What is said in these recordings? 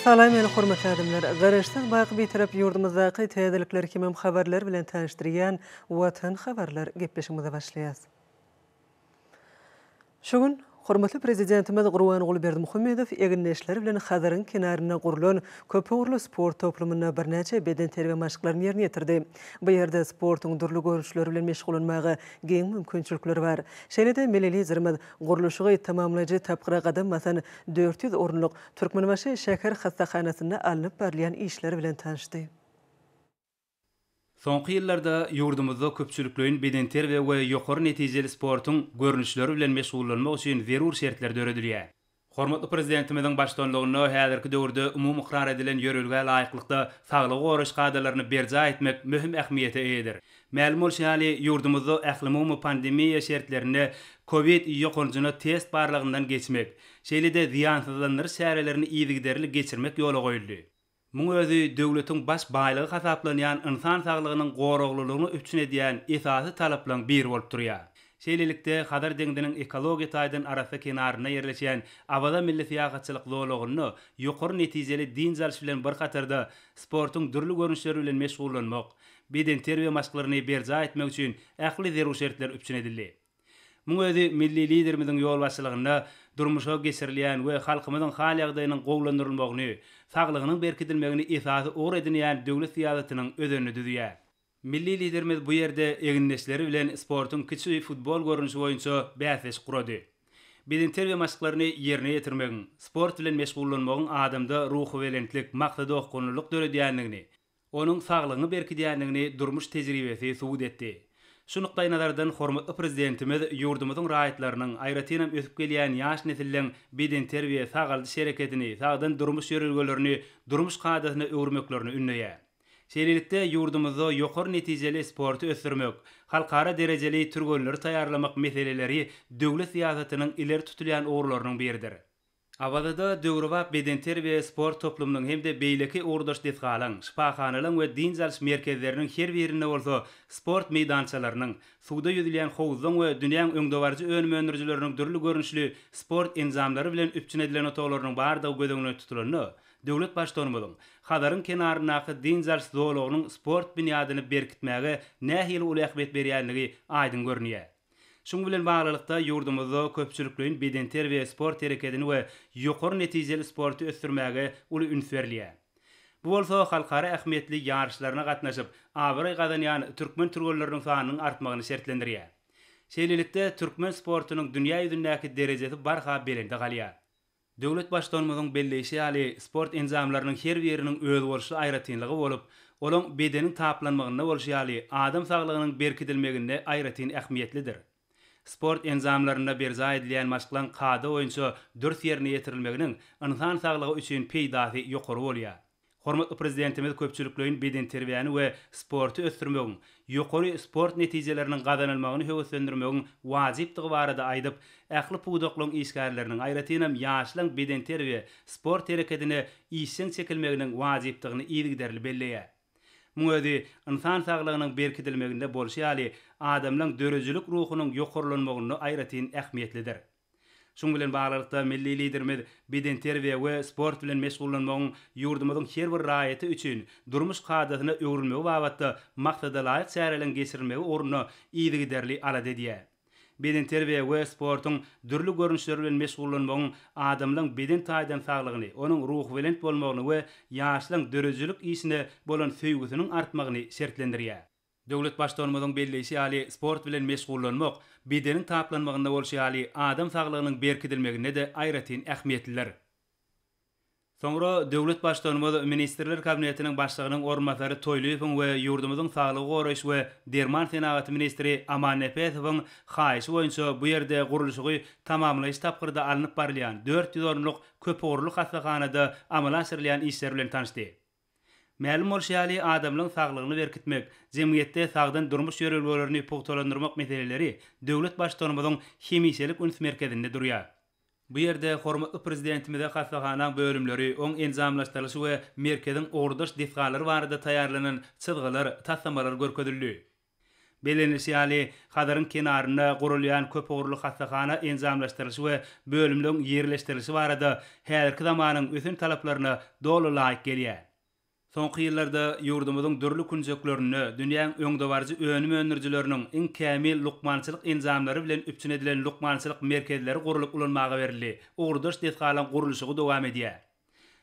Salam meni hormatly adamlar! Garaşsyz baky Bitarap ýurdumyzdaky täzelikler hemem habarlar bilen tanyşdyrýan Watan habarlar gepleşigimize başlaýas. Şu gün hormatly Prezidentimiz Gurbanguly Berdimuhamedow egindeşleri bilen Hazaryň kenarynda gurlan köpugurly sport toplumynda birnäçe bedenterbiýe maşklaryny ýerine ýetirdi. Bu ýerde sportuň dürli görnüşleri bilen meşgullanmaga giň mümkinçilikler bar. Şeýle-de milli Liderimiz gurluşygy tamamlaýjy tapgyra gadam basan 400 orunlyk Türkmenbaşy şäher hassahanasynda alnyp barylýan işler bilen tanyşdy. Soňky ýyllarda ýurdumyzda köpçülikleýin bedenterbiýe we ýokary netijeli sportuň görnüşleri bilen meşgullanmak üçin zerur şertler döredilýär. Hormatly Prezidentimiziň baştutanlygynda häzirki döwürde umumy ykrar edilen ýörelgä laýyklykda saglygy goraýyş kadalaryny berjaý etmek möhüm ähmiýete eýedir. Mälim bolşy ýaly, ýurdumyzda ählumumy pandemiýa şertlerinde kowid ýokanjyna test barlagyndan geçmek, şeýle-de zyýansyzlandyryş çärelerini yzygiderli geçirmek ýola goýuldy. Muň özi döwletiň baş baýlygy hasaplanýan ynsan saglygynyň goraglylygyny üpjün edýän esasy talaplaryň biri bolup durýar. Şeýlelikde, Hazar deňziniň ekologiýa taýdan arassa kenarynda ýerleşýän Awaza milli syýahatçylyk zolagynda ýokary netijeli dynç alyş bilen bir hatarda sportuň dürli görnüşleri bilen meşgullanmak, bedenterbiýe maşklaryny berjaý etmek üçin ähli zerur şertler üpjün edildi. Muň özi milli Liderimiziň ýolbaşçylygynda durmuşa geçirilýän we halkymyzyň hal-ýagdaýynyň gowulandyrylmagyny, saglygynyň berkidilmegini esasy ugur edinýän döwlet syýasatynyň özenini düzýär. Milli Liderimiz bu ýerde egindeşleri bilen sportuň kiçi futbol görnüşi boýunça bäsleşik gurady. Bedenterbiýe maşklaryny ýerine ýetirmegiň, sport bilen meşgullanmagyň adamda ruhubelentlik, maksadaokgunlylyk döredýändigini, Onuň saglygyňy berkidýändigini durmuş tejribesi subut etdi. Şu nukdaýnazardan hormatly Prezidentimiz ýurdumyzyň raýatlarynyň, aýratynam ösüp gelýän ýaş nesilleň bedenterbiýe, sagaldyş hereketini, sagdyn durmuş ýörelgelerini durmuş kadasyna öwürmeklerini ündeýär. Şeýlelikde, ýurdumyzda ýokary netijeli sporty ösdürmek, halkara derejeli türgenleri taýýarlamak meseleleri döwlet syýasatynyň ileri tutulýan ugurlarynyň biridir. Awazada döwrebap bedenterbiýe-sport toplumynyň hem-de beýleki ugurdaş desgalaryň, şypahanalaryň we dynç alyş merkezleriniň her birinde bolsa sport meýdançalarynyň, suwda ýüzülýän howuzlaryň we dünýäň öňdebaryjy önüm öndürijileriniň dürli görnüşli sport enjamlary bilen üpjün edilen otaglarynyň bardygy göz öňünde tutulanda, döwlet Baştutanymyzyň Hazaryň kenaryndaky dynç alyş zolagynyň sport binýadyny berkitmäge nähili uly ähmiýet berýändigi aýdyň görünýär. Şunuň bilen baglylykda, ýurdumyzda köpçülikleýin bedenterbiýe-sport herekedini we ýokary netijeli sporty ösdürmäge uly üns berilýär. Bu bolsa halkara ähmiýetli ýaryşlaryna gatnaşyp, abraý gazanýan türkmen türgenleriniň sanynyň artmagyny şertlendirýär. Şeýlelikde, türkmen sportunyň dünýä ýüzündäki derejesi barha belende galýar. Döwlet Baştutanymyzyň belleýşi ýaly, sport enjamlarynyň her biriniň özboluşly aýratynlygy bolup, olaň bedeniň taplanmagynda bolşy ýaly, adam saglygynyň berkidilmeginde aýratyn ähmiýetlidir. Sport enjamlarynda berjaý edilýän maşklaň kada boýunça dürs ýerine ýetirilmeginiň ynsan saglygy üçin peýdasy ýokary bolýar. Hormatly Prezidentimiz köpçülikleýin bedenterbiýäni we sporty ösdürmegiň, ýokary sport netijeleriniň gazanylmagyny höweslendirmegiň wajypdygy barada aýdyp, ähli pudaklaryň işgärleriniň, aýratynam, ýaşlaryň bedenterbiýe, sport herekedine işjeň çekilmeginiň wajypdygyny yzygiderli belleýär. Muň özi ynsan saglygynyň berkidilmeginde bolşy ýaly, adamlaryň döredijilik ruhunyň ýokarlanmagynda aýratyn ähmiýetlidir. Şunuň bilen baglylykda, milli Liderimiz bedenterbiýe we sport bilen meşgullanmagyň ýurdumyzyň her bir raýaty üçin durmuş kadasyna öwrülmegi babatda maksadalaýyk çäreleriň geçirilmegi ugrunda yzygiderli alada edýär. Bedenterbiýe we sportuň dürli görnüşleri bilen meşgullanmagyň adamlaryň beden taýdan saglygyny, onuň ruhubelent bolmagyny we ýaşlaryň döredijilik işine bolan söýgüsiniň artmagyny şertlendirýär. Döwlet Baştutanymyzyň belleýşi ýaly, sport bilen meşgullanmak, bedeniň taplanmagynda bolşy ýaly, adam saglygynyň berkidilmeginde-de aýratyn ähmiýetlidir. Soňra döwlet Baştutanymyz Ministrler Kabinetiniň Başlygynyň orunbasary Toýlyýewiň we ýurdumyzyň saglygy goraýyş we derman senagaty ministri Amannepesowyň haýyşy boýunça bu ýerde gurluşygy tamamlaýyş tapgyrda alnyp barylýan 400 orunlyk köpugurly hassahanada amala aşyrylýan işler bilen tanyşdy. Mälim bolşy ýaly, adamlaryň saglygyny berkitmek, jemgyýetde sagdyn durmuş ýörelgelerini pugtalandyrmak meseleleri döwlet Baştutanymyzyň hemişelik üns merkezinde durýar. Bu ýerde hormatly Prezidentimize hassahanaň bölümleri, oň enjamlaşdyrylyşy we merkeziň ugurdaş desgalary barada taýýarlanan çyzgylar, taslamalar görkezildi. Bellenilişi ýaly, Hazaryň kenarynda gurulýan köpugurly hassahana enjamlaşdyrylyşy we bölümleň ýerleşdirilişi barada häzirki zamanyň ösen talaplaryna doly laýyk gelýär. Soňky ýyllarda ýurdumyzyň dürli künjeklerinde dünýäň öňdebaryjy önüm öndürijileriniň iň kämil lukmançylyk enjamlary bilen üpjün edilen lukmançylyk merkezleri gurlup ulanmaga berildi, ugurdaş desgalaryň gurluşygy dowam edýär.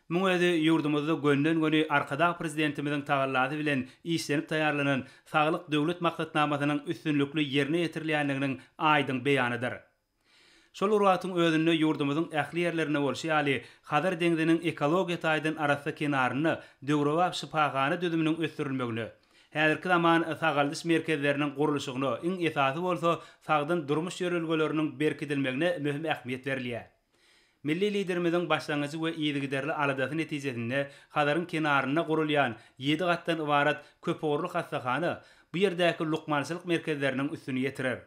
Muň özi ýurdumyzda gönden-göni Arkadag Prezidentimiziň tagallasy bilen işlenip taýýarlanan Saglyk Döwlet maksatnamasynyň üstünlikli ýerine ýetirilýändiginiň aýdyň beýanydyr. Şol bir wagtyň özünde ýurdumyzyň ähli ýerlerinde bolşy ýaly, Hazar deňziniň ekologiýa taýdan arassa kenarynda döwrebap şypahana düzüminiň ösdürilmegine, häzirki zaman sagaldyş merkezleriniň gurluşygyna, iň esasy bolsa sagdyn durmuş ýörelgeleriniň berkidilmegine möhüm ähmiýet berilýär. Milli Liderimiziň başlangyjy we yzygiderli aladasy netijesinde Hazaryň kenarynda gurulýan ýedi gatdan ybarat köpugurly hassahana bu ýerdäki lukmançylyk merkezleriniň üstüni ýetirer.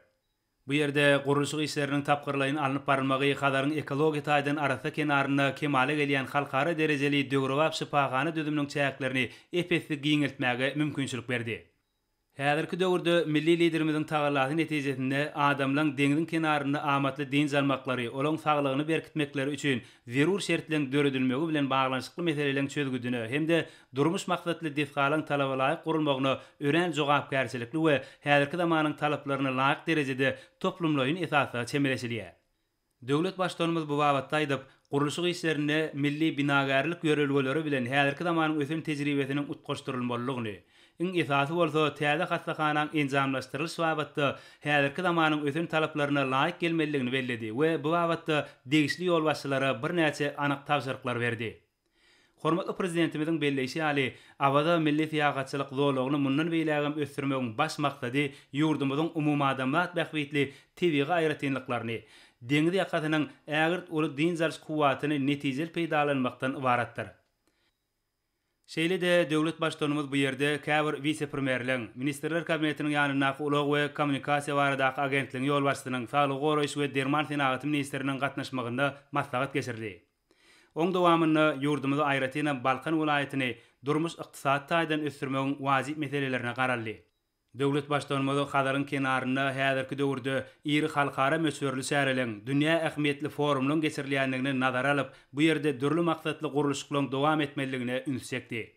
Bu ýerde gurluşyk işleriniň tapgyrlaýyn alnyp barylmagy Hazaryň ekologiýa taýdan arassa kenarynda kemala gelýän halkara derejeli döwrebap şypahana düzüminiň çäklerini ep-esli giňeltmäge mümkinçilik berdi. Häzirki döwürde milli Liderimiziň tagallasy netijesinde adamlaň deňziň kenarynda amatly dynç almaklary, olaň saglygyny berkitmekleri üçin zerur şertleň döredilmegi bilen baglanyşykly meseleleň çözgüdine hem-de durmuş maksatly desgalaň talabalaýyk gurulmagyna örän jogapkärçilikli we häzirki zamanyň talaplaryna laýyk derejede toplumlaýyn esasda çemeleşilýär. Döwlet Baştutanymyz bu babatda aýdyp, gurluşyk işlerinde milli binagärlik ýörelgeleri bilen häzirki zamanyň ösen tejribesiniň utgaşdyrylmalydygyny, iň esasy bolsa täze hassahanaň enjamlaşdyrylyş babatda häzirki zamanyň ösen talaplaryna laýyk gelmelidigini belledi we bu babatda degişli ýolbaşçylara birnäçe anyk tabşyryklary berdi. Hormatly Prezidentimiziň belleýşi ýaly, Awaza milli syýahatçylyk zolagyny mundan beýlägem ösdürmegiň baş maksady ýurdumyzyň umumadamzat bähbitli tebigy aýratynlyklaryny, deňiz ýakasynyň ägirt uly dynç alyş kuwwatyny netijeli peýdalanmakdan ybaratdyr. Şeýle-de döwlet Baştutanymyz bu ýerde käbir wise-premýerleň, Ministrler Kabinetiniň ýanyndaky Ulag we kommunikasiýa baradaky agentligiň ýolbaşçysynyň, saglygy goraýyş we derman senagaty ministriniň gatnaşmagynda maslahat geçirdi. Oň dowamynda ýurdumyzy aýratynam Balkan welaýatyny durmuş-ykdysady taýdan ösdürmegiň wajyp meselelerine garaldy. Döwlet Baştutanymyz Hazaryň kenarynda häzirki döwürde iri halkara möçberli çäreleň, dünýä ähmiýetli forumlaryň geçirilýändigini nazara alyp, bu ýerde dürli maksatly gurluşyklaryň dowam etmelidigine üns çekdi.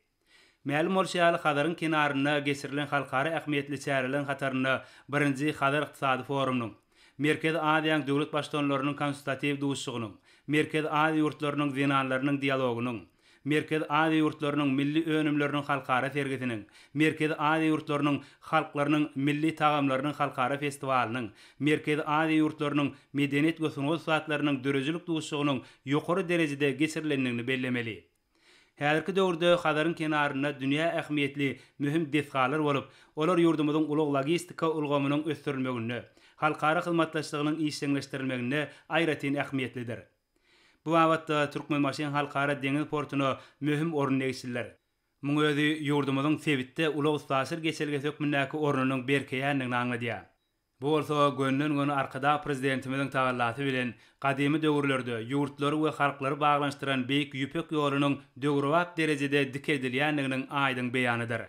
Mälim bolşy ýaly, Hazaryň kenarynda geçirilen halkara ähmiýetli çäreleriň hatarynda birinji Hazar ykdysady forumynyň, Merkezi Aziýanyň döwlet Baştutanlarynyň konsultatiw duşuşygynyň, Merkezi Aziýa ýurtlarynyň zenanlarynyň dialogynyň, Merkezi Aziýa ýurtlarynyň milli önümleriniň halkara sergisiniň, Merkezi Aziýa ýurtlarynyň halklarynyň milli tagamlarynyň halkara festiwalynyň, Merkezi Aziýa ýurtlarynyň medeniýet we sungat ussatlarynyň döredijilik duşuşygynyň ýokary derejede geçirilendigini bellemeli. Häzirki döwürde Hazaryň kenarynda dünýä ähmiýetli möhüm desgalar bolup, olar ýurdumyzyň ulag-logistika ulgamynyň ösdürilmeginde, halkara hyzmatdaşlygynyň işjeňleşdirilmeginde aýratyn ähmiýetlidir. Bu babatda Türkmenbaşyň Halkara deňiz portuna möhüm orun degişlidir. Muň özi ýurdumyzyň sebitde ulag-üstaşyr geçelgesi hökmündäki ornunyň berkeýändigini aňladýar. Bu bolsa gönden-göni Arkadag Prezidentimiziň tagallasy bilen gadymy döwürlerde ýurtlary we halklary baglanyşdyran Beýik Ýüpek ýolunyň döwrebap derejede dikeldilýändiginiň aýdyň beýanydyr.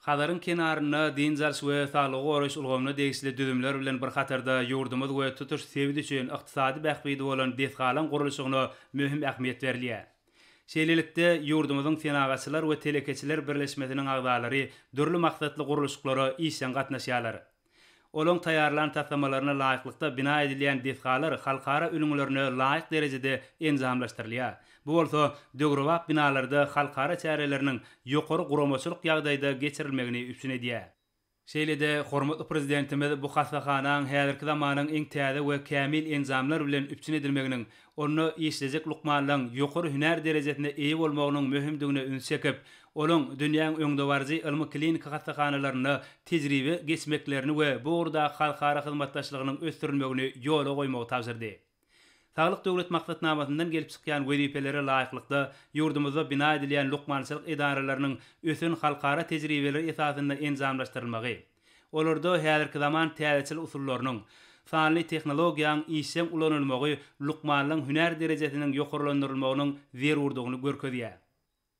Hazaryň kenarynda dynç alyş we saglygy goraýyş ulgamyna degişli düzümler bilen bir hatarda ýurdumyz we tutuş sebit üçin ykdysady bähbidi bolan desgalaryň gurluşygyna möhüm ähmiýet berilýär. Şeýlelikde, ýurdumyzyň Senagatçylar we telekeçiler birleşmesiniň agzalary dürli maksatly gurluşyklara işjeň gatnaşýarlar. Olaň taýýarlan taslamalaryna laýyklykda bina edilýän desgalar halkara ülňülerine laýyk derejede enjamlaşdyrylýar. Bu bolsa döwrebap binalarda halkara çäreleriniň ýokary guramaçylyk ýagdaýda geçirilmegini üpjün edýär. Şeýle-de hormatly Prezidentimiz bu hassahanaň häzirki zamanyň iň täze we kämil enjamlar bilen üpjün edilmeginiň, onda işlejek lukmanlaryň ýokary hünär derejesine eýe bolmagynyň möhümdigine üns çekip, olaň dünýäň öňdebaryjy ylmy-kliniki hassahanalarynda tejribe geçmeklerini we bu ugurdaky halkara hyzmatdaşlygynyň ösdürilmegini ýola goýmagy tabşyrdy. Saglyk Döwlet maksatnamasyndan gelip çykýan wezipelere laýyklykda, ýurdumyzda bina edilýän lukmançylyk edaralarynyň ösen halkara tejribeleri esasynda enjamlaşdyrylmagy, olarda häzirki zaman täzeçil usullarynyň, sanly tehnologiýaň işjeň ulanylmagy lukmanlaryň hünär derejesiniň ýokarlandyrylmagynyň zerurdygyny görkezýär.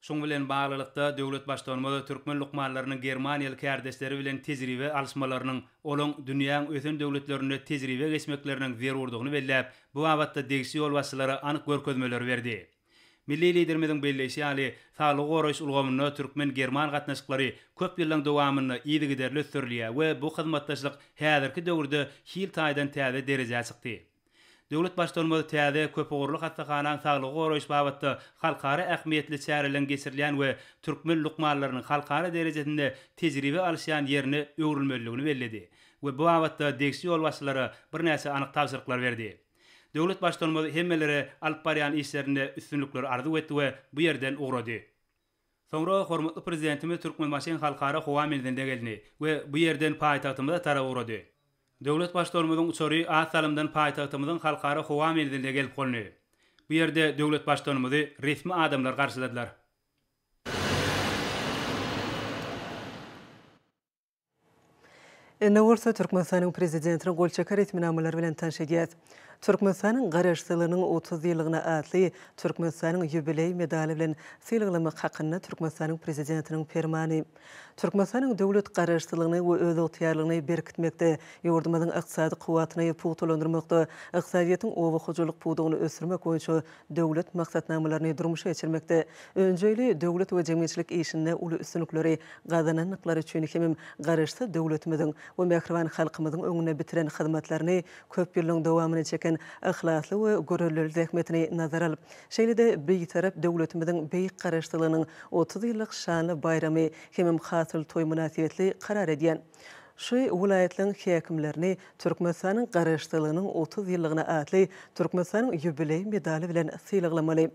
Şuň bilen baglylykda, döwlet Baştutanymyz türkmen lukmanlarynyň germaniýaly kärdeşleri bilen tejribe alyşmalarynyň, olaň dünýäň ösen döwletlerinde tejribe geçmekleriniň zerurdygyny belläp, bu babatda degişli ýolbaşçylara anyk görkezmeleri berdi. Milli Liderimiziň belleýşi ýaly, saglygy goraýyş ulgamynda türkmen-german gatnaşyklary köp ýyllaryň dowamynda yzygiderli ösdürilýär we bu hyzmatdaşlyk häzirki döwürde hil taýdan täze derejä çykdy. Döwlet Baştutanymyz täze köpugurly hassahanaň saglygy goraýyş babatda halkara ähmiýetli çäreleriň geçirilýän we türkmen lukmanlarynyň halkara derejesinde tejribe alyşýan ýerine öwrülmelidigini belledi we bu babatda degişli ýolbaşçylara birnäçe anyk tabşyryklary berdi. Döwlet Baştutanymyz hemmelere alyp barýan işlerinde üstünlikleri arzuw etdi we bu ýerden ugrady. Soňra hormatly Prezidentimiz Türkmenbaşyň Halkara howa menziline geldi we bu ýerden paýtagtymyza tarap ugrady. Döwlet Baştutanymyzyň uçary az salymdan paýtagtymyzyň Halkara howa menziline gelip gondy. Bu ýerde döwlet Baştutanymyzy resmi adamlar garşyladylar. Indi bolsa Türkmenistanyň Prezidentiniň gol çeken resminamalary bilen tanyş edýäs. Türkmenistanyň Garaşsyzlygynyň 30 ýyllygyna atly Türkmenistanyň ýubileý medaly bilen sylaglamak hakynda Türkmenistanyň Prezidentiniň Permany. Türkmenistanyň döwlet Garaşsyzlygyny we özygtyýarlygyny berkitmekde, ýurdumyzyň ykdysady kuwwatyny pugtalandyrmakda, ykdysadyýetiň oba hojalyk pudagyny ösdürmek boýunça döwlet maksatnamalaryny durmuşa geçirmekde, önjeýli döwlet we jemgyýetçilik işinde uly üstünlikleri gazanandyklary üçin hemem Garaşsyz döwletimiziň we mähriban halkymyzyň öňünde bitiren hyzmatlaryny, köp ýyllaryň dowamynda çeken yhlasly we göreldeli zähmetini nazara alyp, şeýle-de Bitarap döwletimiziň beýik Garaşsyzlygynyň 30 ýyllyk şanly baýramy hemem Hasyl toýy mynasybetli karar edýän şu welaýatlaryň häkimlerini Türkmenistanyň Garaşsyzlygynyň 30 ýyllygyna atly Türkmenistanyň ýubileý medaly bilen sylaglamaly.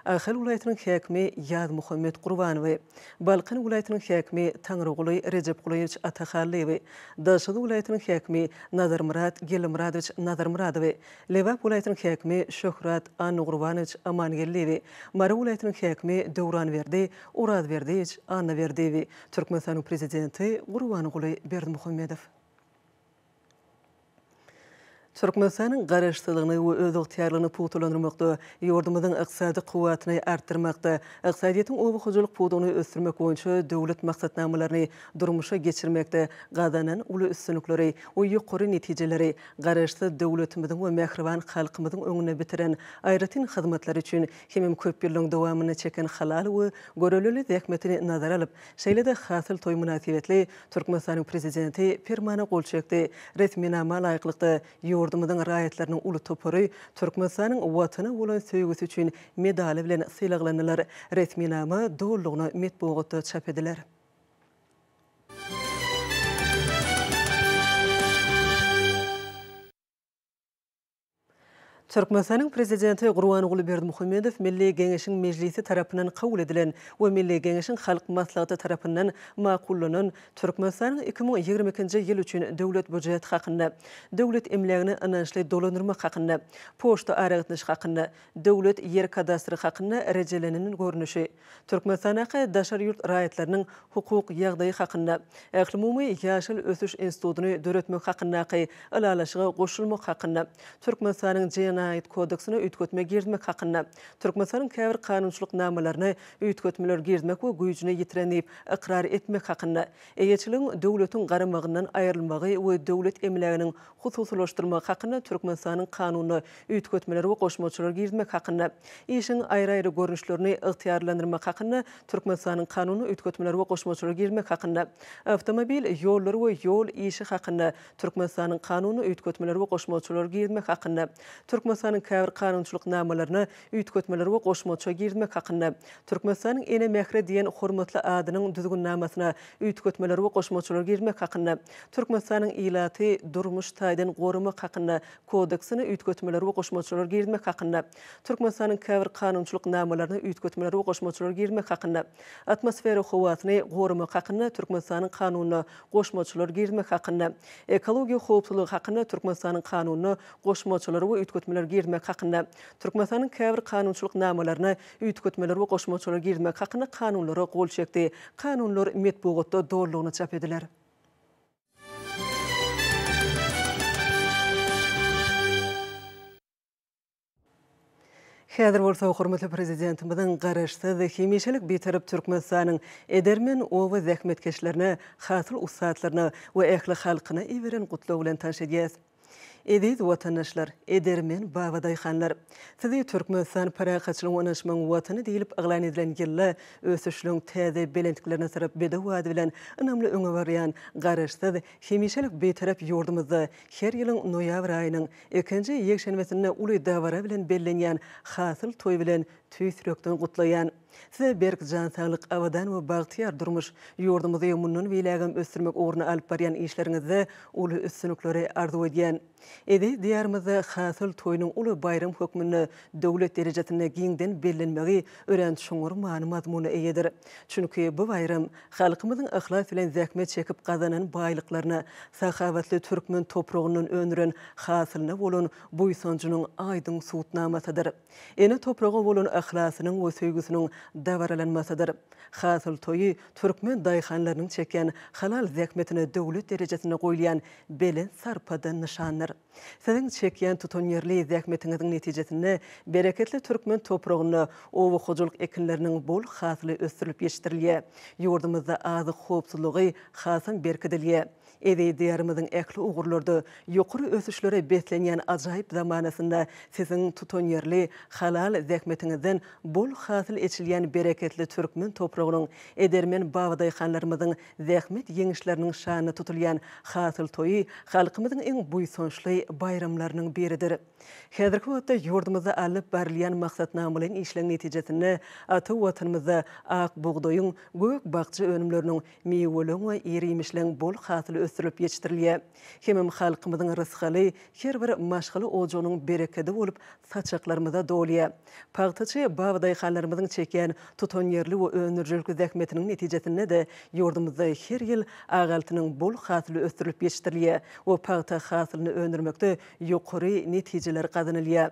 Ahal welaýatynyň häkimi Ýazmuhammet Gurbanowy, Balkan welaýatynyň häkimi Taňryguly Rejepgulyýewiç Atahallyýewi, Daşoguz welaýatynyň häkimi Nazarmyrat Geldimyradowiç Nazarmyradowy, Lebap welaýatynyň häkimi Şöhrat Annagurbanowiç Amangeldiýewi, Mary welaýatynyň häkimi Döwranberdi Orazberdiýewiç Annaberdiýewi, Türkmenistanyň Prezidenti Gurbanguly Berdimuhamedow. Türkmenistanyň Garaşsyzlygyny we özygtyýarlygyny pugtalandyrmakda, ýurdumyzyň ykdysady kuwwatyny artdyrmakda, ykdysadyýetiň oba hojalyk pudagyny ösdürmek boýunça döwlet maksatnamalaryny durmuşa geçirmekde gazanan uly üstünlikleri we ýokary netijeleri, Garaşsyz döwletimiziň we mähriban halkymyzyň öňünde bitiren aýratyn hyzmatlary üçin hemem köp ýyllaryň dowamynda çeken halal we göreleli zähmetini nazara alyp, şeýle-de Hasyl toýy mynasybetli Türkmenistanyň Prezidenti Permana gol çekdi. Resminama laýyklykda, ýurdumyzyň raýatlarynyň uly topary Türkmenistanyň Watana bolan söýgüsi üçin medaly bilen sylaglandylar. Resminama dolulygyna metbugatda çap ediler. Türkmenistanyň Prezidenti Gurbanguly Berdimuhamedow Milli Geňeşiň Mejlisi tarapyndan kabul edilen we Milli Geňeşiň Halk Maslahaty tarapyndan makullanan Türkmenistanyň 2022-nji ýyl üçin Döwlet býujeti hakynda, Döwlet emlägini ynançly dolandyrmak hakynda, Poçta aragatnaşyk hakynda, Döwlet ýer kadastry hakynda rejelenen görnüşi, Türkmenistandaky daşary ýurt raýatlarynyň hukuk ýagdaýy hakynda Ählumumy ýaşyl ösüş institutyny döretmek hakyndaky Ylalaşyga goşulmak hakynda Türkmenistanyň Jenaýat kodeksine üýtgetme girizmek hakynda Türkmenistanyň käbir kanunçylyk namalaryna üýtgetmeler girizmek we güýjüni ýitiren diýip ykrar etmek hakynda Eýeçiligiň döwletiň garamagyndan aýrylmagy we döwlet emläginiň hususylaşdyrylmagy hakynda Türkmenistanyň Kanunyna üýtgetmeler we goşmaçalar girizmek hakynda, Işiň aýry-aýry görnüşlerini ygtyýarlylandyrmak hakynda Türkmenistanyň Kanunyna üýtgetmeler we goşmaçalar girizmek hakynda, Awtomobil ýollary we ýol işi hakynda Türkmenistanyň Kanunyna üýtgetmeler we goşmaçalar girizmek hakynda, Türkmenistanyň käbir kanunçylyk namalaryna üýtgetmeler we goşmaça girizmek hakynda, Türkmenistanyň Ene mähri diýen hormatly adynyň Düzgünnamasyna üýtgetmeler we goşmaçalar girizmek hakynda, Türkmenistanyň Ilaty durmuş taýdan goramak hakynda Kodeksine üýtgetmeler we goşmaçalar girizmek hakynda, Türkmenistanyň käbir kanunçylyk namalaryna üýtgetmeler we goşmaçalar girizmek hakynda, Atmosfera howasyny goramak hakynda Türkmenistanyň Kanunyna goşmaçalar girizmek hakynda, Ekologiýa howpsuzlygy hakynda Türkmenistanyň Kanunyna goşmaçalar we üýtgetmeler girizmek hakynda, Türkmenistanyň käbir kanunçylyk namalaryna üýtgetmeler we goşmaçalar girizmek hakynda Kanunlara gol çekdi. Kanunlar metbugatda dolulygyna çap ediler. Häzir bolsa hormatly Prezidentimiziň Garaşsyz, hemişelik Bitarap Türkmenistanyň edermen oba zähmetkeşlerine, hasyl ussatlaryna we ähli halkyna iberen Gutlagy bilen tanyş edýäs. Eziz watandaşlar, edermen babadaýhanlar! Sizi Türkmenistan parahatçylygyň we ynanyşmagyň Watany diýlip yglan edilen ýylda ösüşligiň täze belentliklerine tarap bedew ady bilen ynamly öňe barýan Garaşsyz, hemişelik Bitarap ýurdumyzda her ýylyň noýabr aýynyň Ikinji ýekşenbesinde uly dabara bilen bellenýän Hasyl toýy bilen tüýs ýürekden gutlaýan. Size berk jan saglyk, abadan we bagtyýar durmuş, ýurdumyzy mundan beýlägem ösdürmek ugrunda alyp barýan işleriňizde uly üstünlikleri arzuw edýän. Eziz Diýarymyzda Hasyl toýunyň uly baýram hökmünde döwlet derejesinde giňden bellenmegi örän çuňňur many-mazmuna eýedir. Çünki bu baýram Halkymyzyň yhlas bilen zähmet çekip gazanan baýlyklaryna, sahawatly türkmen topragyndan öndüren hasylyna bolan buýsanjynyň aýdyň subutnamasydyr. Ene topraga bolan yhlasynyň we söýgüsiniň dabaralanmasydyr. Hasyl toýy türkmen daýhanlarynyň çekýän halal zähmetine döwlet derejesinde goýulýan belent sarpadan nyşandyr. Siziň çekýän tutanýerli zähmetiňiziň netijesinde bereketli türkmen topragynda oba hojalyk ekinleriniň bol hasyly ösdürilip ýetişdirilýär. Ýurdumyzda azyk howpsuzlygy hasam berkidilýär. Eziz Diýarymyzyň ähli ugurlarda ýokary ösüşlere beslenýän ajaýyp zamanasynda siziň tutanýerli, halal zähmetiňizden bol hasyl eçilýän bereketli türkmen topragynyň, edermen babadaýhanlarymyzyň Zähmet ýeňişleriniň şanyna tutulýan Hasyl toýy halkymyzyň iň buýsançly baýramlarynyň biridir. Häzirki wagtda ýurdumyzda alnyp barylýan maksatnamalaýyn işleň netijesinde ata Watanymyzda ak bugdaýyň, gök-bakja önümleriniň, miweleriň we ir-iýmişleň bol hasyly ösdürilip ýetişdirilýär. Hemem halkymyzyň rysgaly her bir maşgala ojagynyň berekedi bolup saçaklarymyza dolýar. Pagtaçy babadaýhanlarymyzyň çekýän tutanýerli we öndürijilikli zähmetiniň netijesinde-de ýurdumyzda her ýyl ak altynyň bol hasyly ösdürilip ýetişdirilýär we pagta hasylyny öndürmekde ýokary netijeler gazanylýar.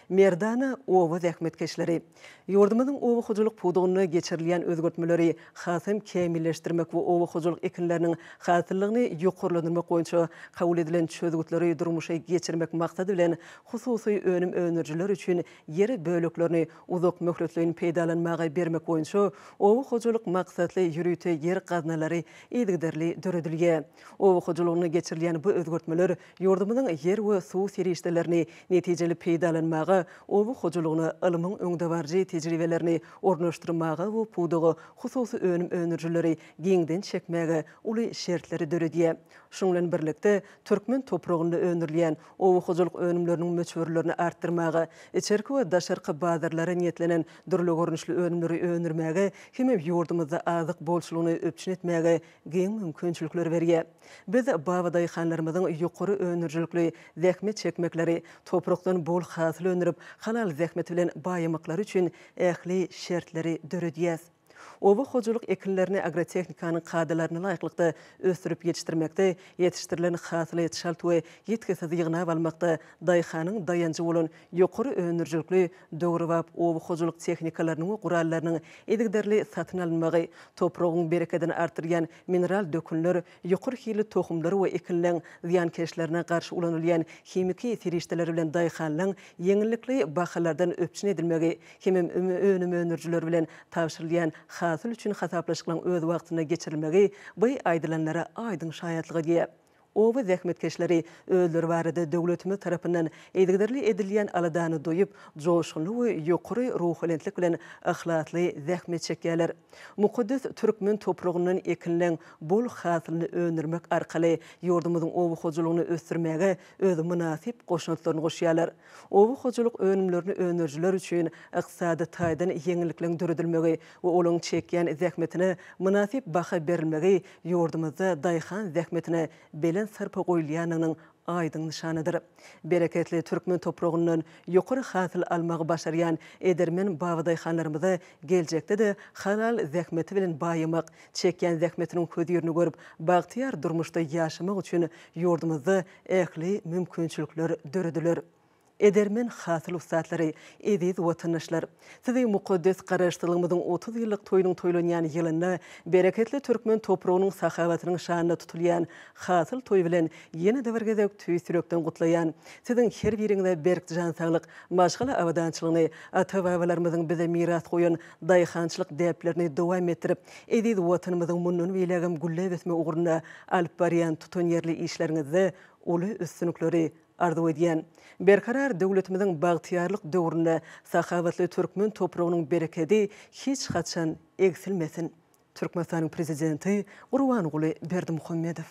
Merdana oba zähmetkeşleri. Ýurdumyzyň oba hojalyk pudagynda geçirilýän özgertmeleri hasam kämilleşdirmek we oba hojalyk ekinleriniň hasyllygyny ýokarlandyrmak boýunça kabul edilen çözgütleri durmuşa geçirmek maksady bilen hususy önüm öndürijiler üçin ýer böleklerini uzak möhletleýin peýdalanmaga bermek boýunça oba hojalyk maksatly ýörite ýer gaznalary yzygiderli döredilýär. Oba hojalygynda geçirilýän bu özgertmeler ýurdumyzyň ýer we suw serişdelerini netijeli peýdalanmaga, oba hojalygyna ylmyň öňdebaryjy tejribelerini ornaşdyrmaga we pudaga hususy önüm öndürijileri giňden çekmäge uly şertleri döredýär. Şunuň bilen birlikde, türkmen topragynda öndürilýän oba hojalyk önümleriniň möçberlerini artdyrmaga, içerki we daşarky bazarlara niýetlenen dürli görnüşli önümleri öndürmäge hemem ýurdumyzda azyk bolçulygyny üpjün etmäge giň mümkinçilikleri berýär. Biz babadaýhanlarymyzyň ýokary öndürijilikli zähmet çekmekleri, toprakdan bol hasyl öndürip, halal zähmeti bilen baýamaklary üçin ähli şertleri döredýäs. Oba hojalyk ekinlerini agrotehnikanyň kadalaryna laýyklykda ösdürip ýetişdirmekde, ýetişdirilen hasyly çalt we ýitgisiz ýygnap almakda daýhanyň daýanjy bolan ýokary öndürijilikli döwrebap oba hojalyk tehnikalarynyň we gurallarynyň yzygiderli satyn alynmagy, topragyň berekedini artdyrýan mineral dökünler, ýokary hilli tohumlar we ekinleň zyýankeşlerine garşy ulanylýan himiki serişdeler bilen daýhanlaň ýeňillikli bahalardan üpjün edilmegi hemem önüm öndürijiler bilen tabşyrylýan hasyl üçin hasaplaşyklaryň öz wagtynda geçirilmegi bu aýdylanlara aýdyň şaýatlyk edýär. Oba zähmetkeşleri özleri barada döwletimiz tarapyndan yzygiderli edilýän aladany duýup, joşgunly we ýokary ruhubelentlik bilen yhlasly zähmet çekýärler. Mukaddes türkmen topragyndan ekinleň bol hasylyny öndürmek arkaly ýurdumyzyň oba hojalygyny ösdürmäge öz mynasyp goşantlaryny goşýarlar. Oba hojalyk önümlerini öndürijiler üçin ykdysady taýdan ýeňillikleriň döredilmegi we olaryň çekýän zähmetine mynasyp baha berilmegi ýurdumyzda daýhan zähmetine belent sarpa goýulýandygynyň aýdyň nyşanydyr. Bereketli türkmen topragyndan ýokary hasyl almagy başarýan edermen babadaýhanlarymyza geljekde-de halal zähmeti bilen baýamak, çekýän zähmetiniň hözirini görüp, bagtyýar durmuşda ýaşamak üçin ýurdumyzda ähli mümkinçilikler dörediler. Edermen hasyl ussatlary, eziz watandaşlar! Sizi mukaddes Garaşsyzlygymyzyň 30 ýyllyk toýunyň toýlanýan ýylynda bereketli türkmen topragynyň sahawatynyň şanyna tutulýan Hasyl toýy bilen ýene-de bir gezek tüýs ýürekden gutlaýan. Siziň her biriňize berk jan saglyk, maşgala abadançylygyny, ata-babalarymyzyň bize miras goýan daýhançylyk däplerini dowam etdirip, eziz Watanymyzyň mundan beýlägem gülläp ösmegi ugrunda alyp barýan tutanýerli işleriňizde uly üstünlikleri arzuw edýän. Berkarar döwletimiziň bagtyýarlyk döwründe sahawatly türkmen topragynyň berekedi hiç haçan egsilmesin! Türkmenistanyň Prezidenti Gurbanguly Berdimuhamedow.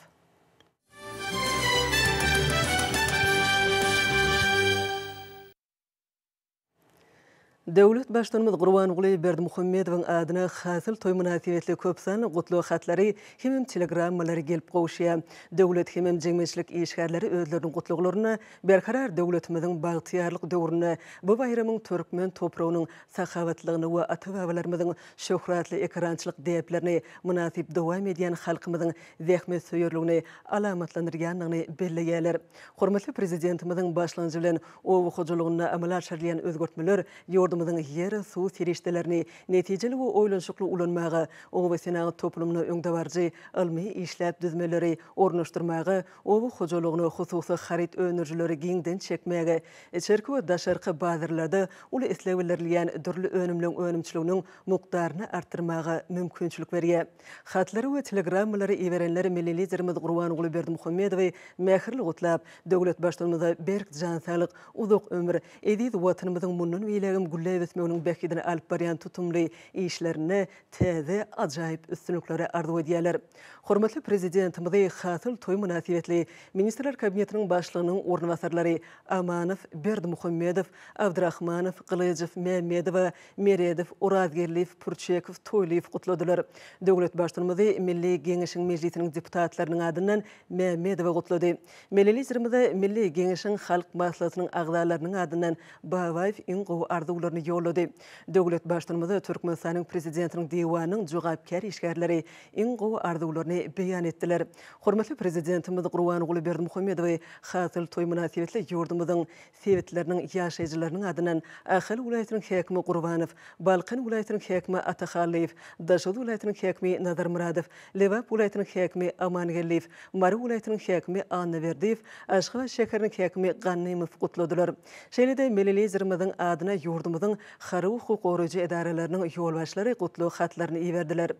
Döwlet Baştutanymyz Gurbanguly Berdimuhamedowyň adyna Hasyl toýy mynasybetli köp sanly gutlag hatlary hemem telegrammalary gelip gowuşýar. Döwlet hemem jemgyýetçilik işgärleri özleriniň gutlaglarynda Berkarar döwletimiziň bagtyýarlyk döwründe bu baýramyň türkmen topragynyň sahawatlygyny we ata-babalarymyzyň şöhratly ekerançylyk däplerini mynasyp dowam edýän halkymyzyň zähmetsöýerligini alamatlandyrýandygyny belleýärler. Hormatly Prezidentimiziň başlangyjy bilen Oba hojalygynda amala aşyrylýan özgertmeler ýurdumyzyň ýer, suw serişdelerini netijeli we oýlanyşykly ulanmaga, oba senagat toplumyna öňdebaryjy ylmy işläp düzmeleri ornaşdyrmaga, oba hojalygyna hususy haryt öndürijileri giňden çekmäge, içerki we daşarky bazarlarda uly isleg bildirilýän dürli önümleň önümçiliginiň mukdaryny artdyrmaga mümkinçilik berýär. Hatlary we telegrammalary iberenler milli Liderimiz Gurbanguly Berdimuhamedowy mähirli gutlap, döwlet Baştutanymyza berk jan saglyk, uzak ömür, eziz Watanymyzyň mundan beýlägem gülläp ösmeginiň bähbidine alyp barýan tutumly işlerinde täze ajaýyp üstünlikleri arzuw edýärler. Hormatly Prezidentimizi Hasyl toýy mynasybetli Ministrler Kabinetiniň Başlygynyň orunbasarlary Amanow, Berdimuhamedow, Abdrahmanow, Gylyjow, Mämmedowa, Meredow, Orazgeldiýew, Pürçekow, Toýlyýew gutladylar. Döwlet Baştutanymyzy Milli Geňeşiň Mejlisiniň deputatlarynyň adyndan Mämmedowa gutlady. Milli Liderimize Milli Geňeşiň Halk Maslahatynyň agzalarynyň adyndan Babaýew iň gowy arzuwlaryny ýollady. Döwlet Baştutanymyza Türkmenistanyň Prezidentiniň Diwanynyň jogapkär işgärleri iň gowy arzuwlaryny beýan etdiler. Hormatly Prezidentimiz Gurbanguly Berdimuhamedowy Hasyl toýy mynasybetli ýurdumyzyň sebitleriniň ýaşaýjylarynyň adyndan Ahal welaýatynyň häkimi Gurbanow, Balkan welaýatynyň häkimi Atahallyýew, Daşoguz welaýatynyň häkimi Nazarmyradow, Lebap welaýatynyň häkimi Amangeldiýew, Mary welaýatynyň häkimi Annaberdiýew, Aşgabat şäheriniň häkimi Gannymow gutladylar. Şeýle-de milli Liderimiziň adyna ýurdumyzyň harby hukuk goraýjy edaralarynyň ýolbaşçylary gutlag hatlaryny iberdiler.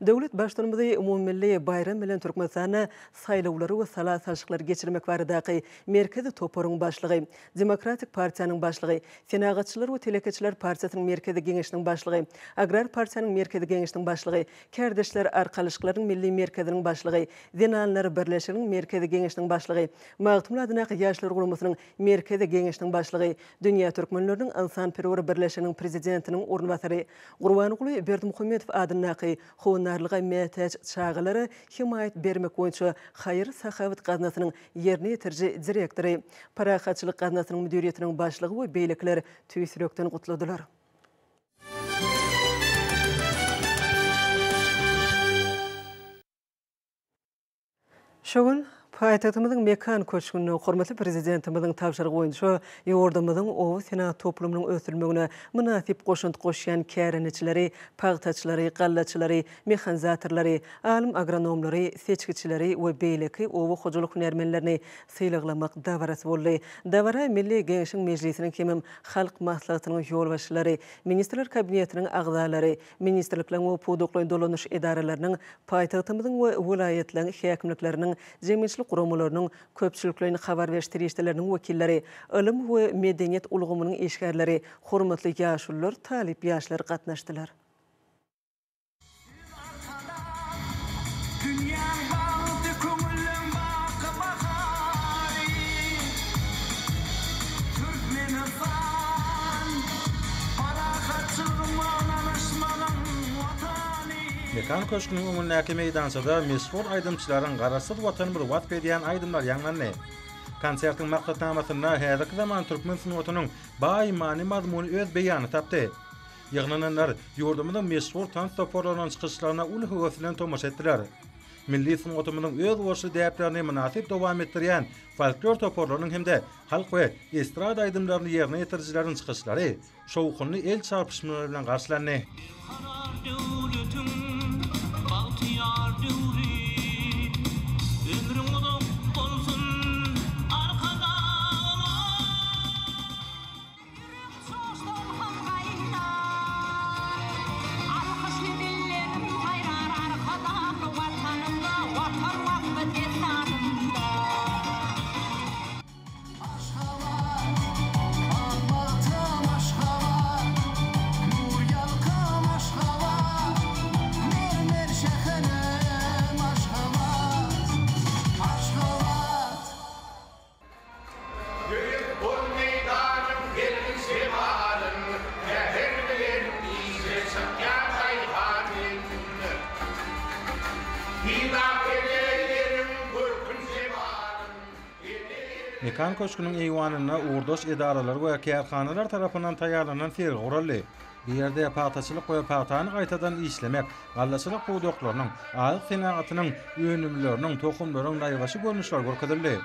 Döwlet Baştutanymyzy umumymilli baýram bilen Türkmenistanda saýlawlary we sala salşyklary geçirmek baradaky Merkezi toparyň başlygy, Demokratik partiýanyň başlygy, Senagatçylar we telekeçiler partiýasynyň Merkezi Geňeşiniň başlygy, Agrar partiýanyň Merkezi Geňeşiniň başlygy, Kärdeşler arkalyşyklarynyň Milli merkeziniň başlygy, Zenanlar birleşiginiň Merkezi Geňeşiniň başlygy, Magtymguly adyndaky Ýaşlar guramasynyň Merkezi Geňeşiniň başlygy, Dünýä türkmenleriniň ynsanperwer birleşiginiň prezidentiniň orunbasary, Gurbanguly Berdimuhamedow adyndaky Howandarlyga mätäç çagalara hemaýat bermek boýunça haýyr-sahawat gaznasynyň ýerine ýetiriji direktory, Parahatçylyk gaznasynyň müdiriýetiniň başlygy we beýlekiler tüýs ýürekden gutladylar. Şu gün paýtagtymyzyň Mekan köşgünde hormatly Prezidentimiziň tabşyrygy boýunça ýurdumyzyň oba senagat toplumynyň ösdürilmegine mynasyp goşant goşýan kärendeçileri, pagtaçylary, gallaçylary, mehanizatorlary, alym-agronomlary, seçgiçileri we beýleki oba hojalyk hünärmenlerini sylaglamak dabarasy boldy. Dabara Milli Geňeşiň Mejlisiniň hemem Halk Maslahatynyň ýolbaşçylary, Ministrler Kabinetiniň agzalary, ministrlikleriň we pudaklaýyn dolanyş edaralarynyň, paýtagtymyzyň we welaýatlaryň häkimlikleriniň, jemgyýetçilik guramalarynyň, köpçülikleýin habar beriş serişdeleriniň wekilleri, ylym we medeniýet ulgamynyň işgärleri, hormatly ýaşulular, talyp ýaşlar gatnaşdylar. Siz Arkadag, dünýäň bagty, köňülleň baky bahary. Türkmenistan, parahatçylygyň we ynanyşmagyň Watany. Mekan köşgüniň öňündäki meýdançada meşhur aýdymçylaryň Garaşsyz Watanymyzy wasp edýän aýdymlary ýaňlandy. Konsertiň maksatnamasynda häzirki zaman türkmen sungatynyň baý many-mazmuny öz beýanyny tapdy. Ýygnananlar ýurdumyzyň meşhur tans toparlarynyň çykyşlaryna uly höwes bilen tomaşa etdiler. Milli sungatymyzyň özboluşly däplerini mynasyp dowam etdirýän folklor toparlarynyň hem-de halk we estrada aýdymlaryny ýerine ýetirijileriň çykyşlary şowhunly el çarpyşmalar bilen garşylandy. Berkarar döwletiň bagtyýar döwri, Ömrüň uzak bolsun, Arkadagym! Ýürek joşsam ham gaýnar, Alkyşly dillerim saýrar Arkadagly Watanymda, Watan waspy dessanymda. Aşgabat, ak bagtym Aşgabat, Nur ýalkym Aşgabat, Mermer şäherim Aşgabat, Aşgabat. Döwük bol meýdanyň gelgin şemalyn, Säher bilen işe çykýan daýhan elinde. Synlap ene ýeriň görkün jemalyn, Ene ýeriň. Mekan köşgüniň eýwanynda ugurdaş edaralar we kärhanalar tarapyndan taýýarlanan sergi guraldy. Bu ýerde pagtaçylyk we pagtany gaýtadan işlemek, gallaçylyk pudaklarynyň, azyk senagatynyň önümleriniň, tohumlaryň naýbaşy görnüşleri görkezildi.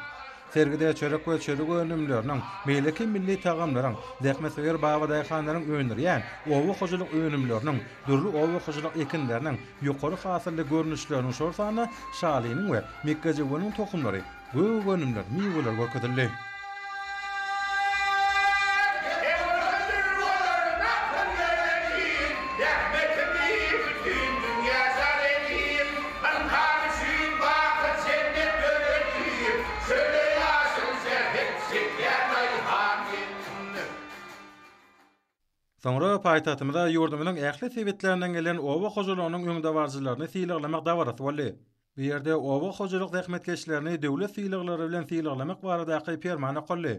Sergide çörek we çörek önümleriniň, beýleki milli tagamlaryň, zähmetsöýer babadaýhanlaryň öndürýän oba hojalyk önümleriniň, dürli oba hojalyk ekinleriniň ýokary hasylly görnüşleriniň, şol sanda şalynyň we mekgejöweniň tohumlary, gök önümler, miweler görkezildi. Soňra paýtagtymyza ýurdumyzyň ähli sebitlerinden gelen oba hojalygynyň öňdebaryjylaryny sylaglamak dabarasy boldy. Bu ýerde oba hojalyk zähmetkeşlerini döwlet sylaglary bilen sylaglamak baradaky Perman okaldy.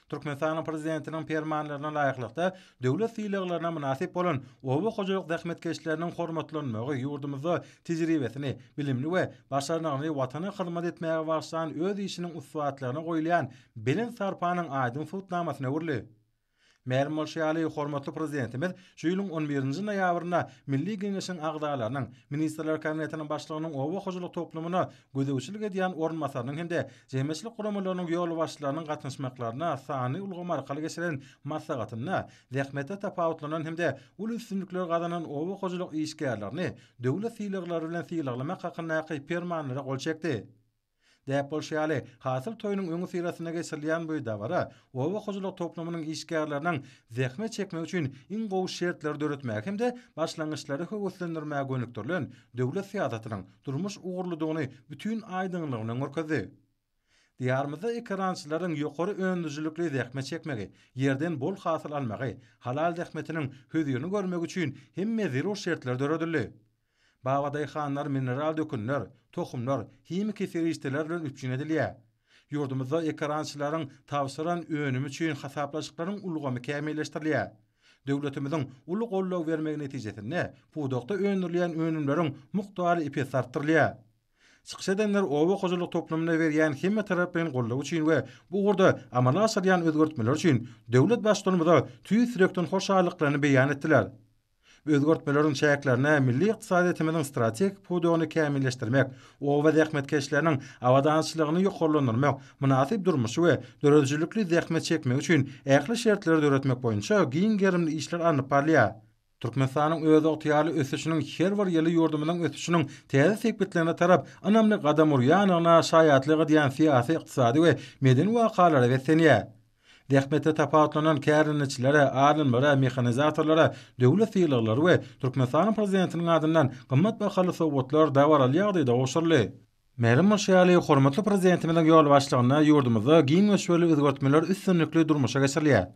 Türkmenistanyň Prezidentiniň Permanlaryna laýyklykda, döwlet sylaglaryna mynasyp bolan oba hojalyk zähmetkeşleriniň hormatlanmagy ýurdumyzda tejribesini, bilimini we başarnygyny Watana hyzmat etmäge bagyşlan öz işiniň ussatlaryna goýulýan belent sarpanyň aýdyň subutnamasyna öwrüldi. Mälim bolşy ýaly, hormatly Prezidentimiz şu ýylyň on birinji noýabrynda Milli Geňeşiň agzalarynyň, Ministrler Kabinetiniň Başlygynyň oba hojalyk toplumyna gözegçilik edýän orunbasarynyň hem-de jemgyýetçilik guramalarynyň ýolbaşçylarynyň gatnaşmaklarynda sanly ulgam arkaly geçiren maslahatynda zähmetde tapawutlanan hem-de uly üstünlikler gazanan oba hojalyk işgärlerini döwlet sylaglary bilen sylaglamak hakyndaky Permanlara gol çekdi. Däp bolşy ýaly, Hasyl toýunyň öňüsyrasynda geçirilýän bu dabara oba hojalyk toplumynyň işgärleriniň zähmet çekmegi üçin iň gowy şertleri döretmäge hem-de başlangyçlary höweslendirmäge gönükdirilen döwlet syýasatynyň durmuş ugurlydygyny bütin aýdyňlygy bilen görkezdi. Diýarymyzda ekerançylaryň ýokary öndürijilikli zähmet çekmegi, ýerden bol hasyl almagy, halal zähmetiniň hözirini görmegi üçin hemme zerur şertler döredildi. Babadaýhanlar mineral dökünler, tohumlar, himiki serişdeler bilen üpjün edilýär. Ýurdumyzda ekerançylaryň tabşyran önümi üçin hasaplaşyklaryň ulgamy kämilleşdirilýär. Döwletimiziň uly goldaw bermegi netijesinde pudakda öndürilýän önümleriň mukdary ep-esli artdyrylýar. Çykyş edenler oba hojalyk toplumyna berýän hemmetaraplaýyn goldaw üçin we bu ugurda amala aşyrylýan özgertmeler üçin döwlet Baştutanymyza tüýs ýürekden hoşallyklaryny beýan etdiler. Özgertmeleriň çäklerinde milli ykdysadyýetimiziň strategik pudagyny kämilleşdirmek, oba zähmetkeşleriniň abadançylygyny ýokarlandyrmak, mynasyp durmuşy we döredijilikli zähmet çekmegi üçin ähli şertleri döretmek boýunça giň gerimli işler alnyp barylýar. Türkmenistanyň özygtyýarly ösüşiniň her bir ýyly ýurdumyzyň ösüşiniň täze sepgitlerine tarap ynamly gadam urýandygyna şaýatlyk edýän syýasy, ykdysady we medeni wakalara beslenýär. Zähmetde tapawutlanan kärendeçilere, alymlara, mehanizatorlara döwlet sylaglary we Türkmenistanyň Prezidentiniň adyndan gymmat bahaly sowgatlar dabaraly ýagdaýda gowşuryldy. Mälim bolşy ýaly, hormatly Prezidentimiziň ýolbaşçylygynda ýurdumyzda giň möçberli özgertmeler üstünlikli durmuşa geçirilýär.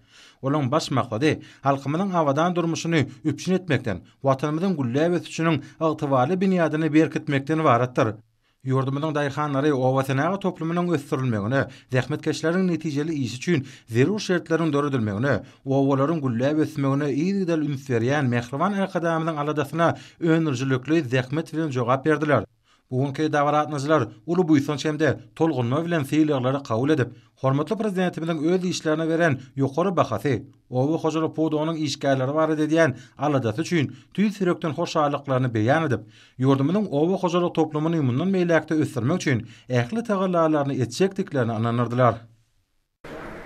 Olaryň baş maksady halkymyzyň abadan durmuşyny üpjün etmekden, Watanymyzyň gülläp ösüşiniň ygtybarly binýadyny berkitmekden ybaratdyr. Ýurdumyzyň daýhanlary obasenagat toplumynyň ösdürilmegine, zähmetkeşleriň netijeli işi üçin zerur şertleriň döredilmegine, obalaryň gülläp ösmegine yzygiderli üns berýän mähriban Arkadagymyzyň aladasyna öndürijilikli zähmet bilen jogap berdiler. Bu günki dabara gatnaşyjylar uly buýsanç hem-de tolgunma bilen sylaglary kabul edip, hormatly Prezidentimiziň öz işlerine beren ýokary bahasy, oba hojalyk pudagynyň işgärleri barada edýän aladasy üçin tüýs ýürekden hoşallyklaryny beýan edip, ýurdumyzyň oba hojalyk toplumyny mundan beýläk-de ösdürmek üçin ähli tagallalaryny etjekdiklerine ynandyrdylar.